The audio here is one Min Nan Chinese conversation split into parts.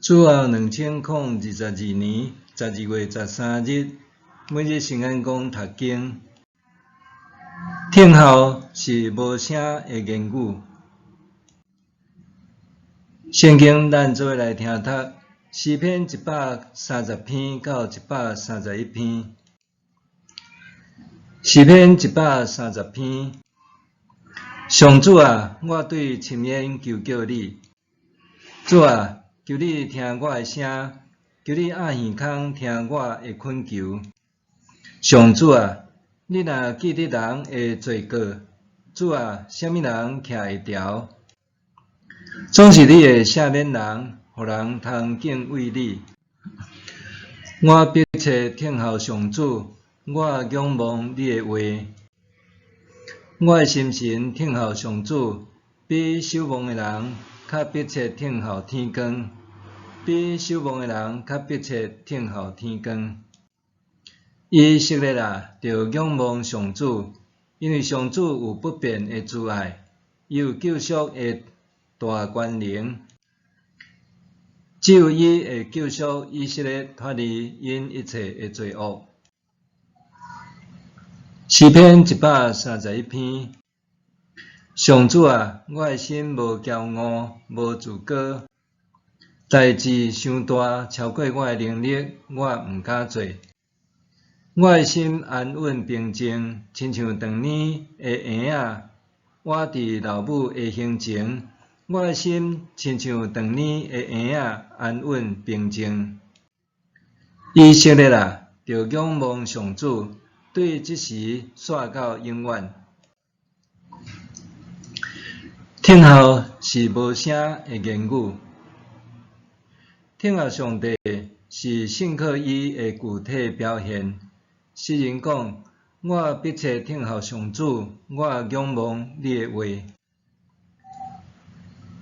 主後2022年12月13日，每日聖安講讀經。聽候是無聲的言語。聖經咱做伙來聽讀詩篇130篇到131篇。詩篇一百三十篇，上主啊，我對深淵求叫你，主啊，求你聽我的聲，求你掩耳孔聽我的懇求。上主啊，你若記得人的罪過，主啊，啥物人徛會牢？總是你會赦免人，予人通敬畏你。我迫切等候上主，我仰望你的話。我的心神等候上主，比守望的人較迫切等候天光，比守望的人較迫切等候天光。以色列啊，著仰望上主，因為上主有不變的慈愛，伊有救贖的大權能。只有伊會救贖以色列脫離𪜶一切的罪惡。詩篇131篇，上主啊，我的心無驕傲，無自高，代誌傷大，超過我的能力，我毋敢做。我的心安穩平靜，親像長年的嬰仔，倚佇老母的胸前。我的心親像長年的嬰仔，安穩平靜。以色列啊，著仰望上主，對這時煞到永遠。聽候是無聲的言語，聽候上帝是信靠伊的具體表現。詩人講：我迫切等候上主，我仰望你的話。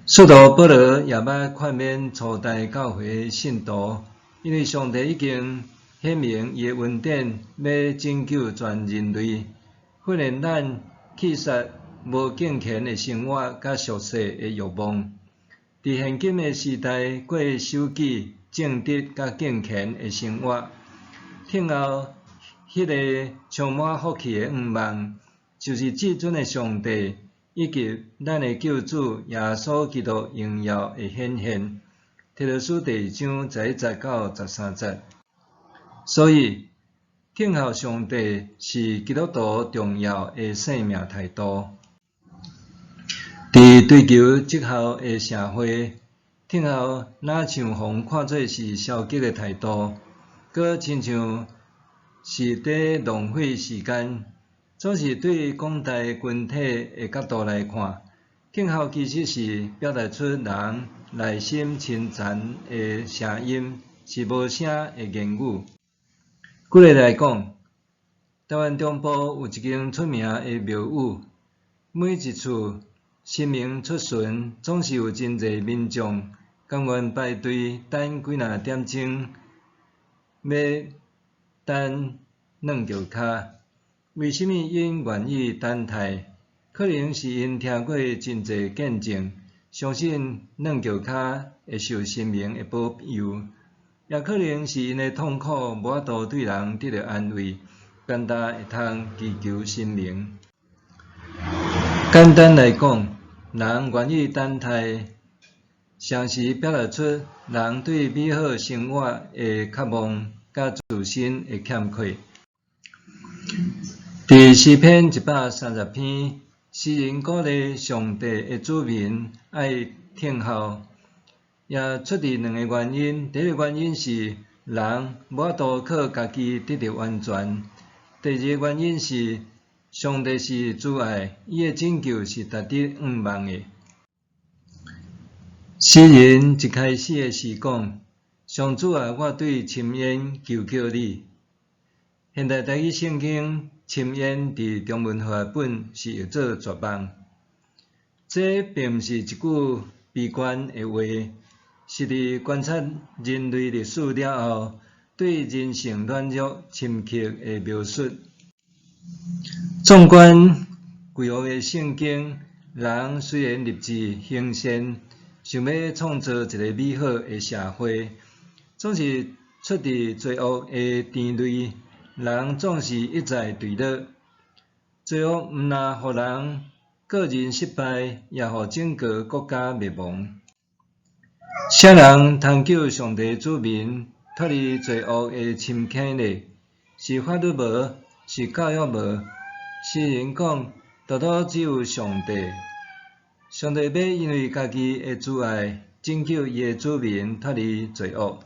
使徒保羅也捌勸勉初代教會信徒，因為上帝已經顯明伊的恩典，欲拯救全人類，訓練咱棄殺無敬虔的生活佮俗世的欲望。佇現今的時代，過守己、正直佮敬虔的生活，等候彼个充滿福氣的願望，就是至尊的上帝以及咱的救主耶穌基督榮耀的顯現。提多書第二章11節到13節。所以，等候上帝是基督徒重要的生命態度。佇追求績效的社會，等候若像予人看做是消極的態度，閣親像是佇浪費時間。總是對廣大群體的角度來看，等候其實是表達出人內心深層的聲音，是無聲的言語。舉例來講，台灣中部有一間出名的廟宇，每一次神明出巡，總是有真濟民眾甘願排隊等幾若點鐘，欲等軟轎跤。為啥物𪜶願意等待？可能是𪜶聽過真濟見證，相信軟轎跤會受神明的保佑，也可能是𪜶的痛苦無法度對人得著安慰，干焦會通祈求神明。簡單來講，人願意等待，常時表達出人對美好生活的渴望，佮自身的欠缺。佇詩篇130篇，詩人鼓勵上帝的子民愛等候，也出自兩个原因。第一个原因是人無法度靠家己得著完全；第二个原因是上帝是慈愛，伊的拯救是值得仰望的。詩人一開始的是講：上主啊，我對深淵求叫你。現代台語聖經深淵佇中文和合本是譯做絕望。這並毋是一句悲觀的話，是佇觀察人類歷史了後，對人性軟弱深刻的描述。縱觀舊約的聖經，人雖然立志行善，想欲創造一个美好的社會，總是出佇罪惡的纏累，人總是一再墜落。罪惡毋但予人個人失敗，也予整个國家滅亡。啥人通救上帝子民脫離罪惡的深坑呢？是法律無？是教育無？詩人講，獨獨只有上帝。上帝欲因為家己的慈愛拯救伊的子民脫離罪惡，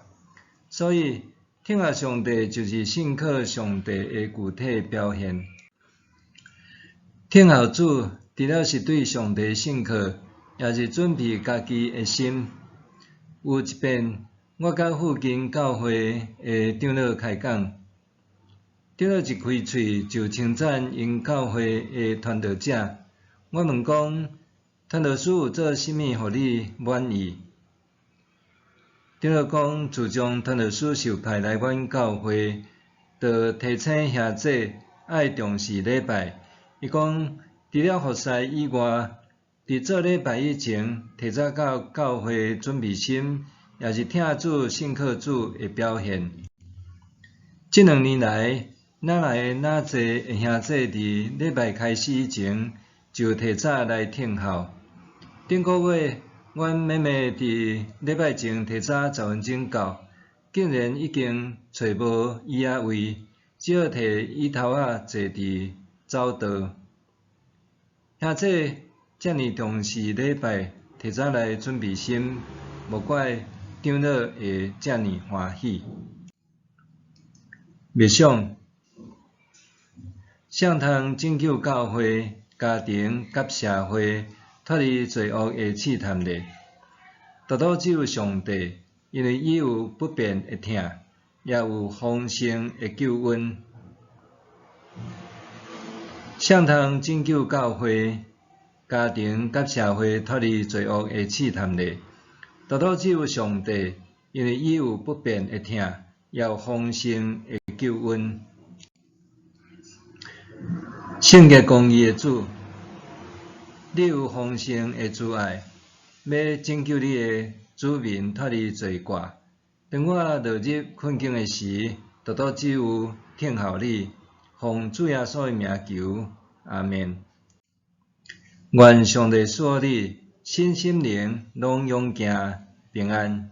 所以聽候上帝就是信靠上帝的具體表現。聽候主，除了是對上帝信靠，也是準備家己的心。有一遍，我佮附近教會的長老開講，長老一開喙就稱讚𪜶教會的傳道者。我問講，傳道師有做啥物予你滿意？長老講，自從傳道師受派來阮教會，就提醒兄弟愛重視禮拜。伊講，除了服侍以外，佇做禮拜以前，提早到教會準備心，也是疼主、信靠主的表現。這兩年來，哪來哪濟的兄弟佇禮拜開始以前，就提早來聽候。頂個月，阮妹妹佇禮拜前提早10分鐘到，竟然已經揣無椅仔位，只好提椅頭仔坐佇走道。兄弟遮爾重視禮拜，提早來準備心，無怪長老會遮爾歡喜。默想，誰通拯救教會、家庭佮社會脫離罪惡的試探呢？獨獨只有上帝，因為伊有不變的疼，也有豐盛的救恩。誰通拯救教會、家庭佮社會脫離罪惡的試探呢？獨獨只有上帝，因為伊有不變的疼，也有豐盛的救恩。聖潔公義的主，你有豐盛的慈愛，欲拯救你的子民脫離罪過。當我落入困境的時，獨獨只有聽候你，奉主耶穌的名求，阿們。願上帝賜予你，身心靈攏勇健平安。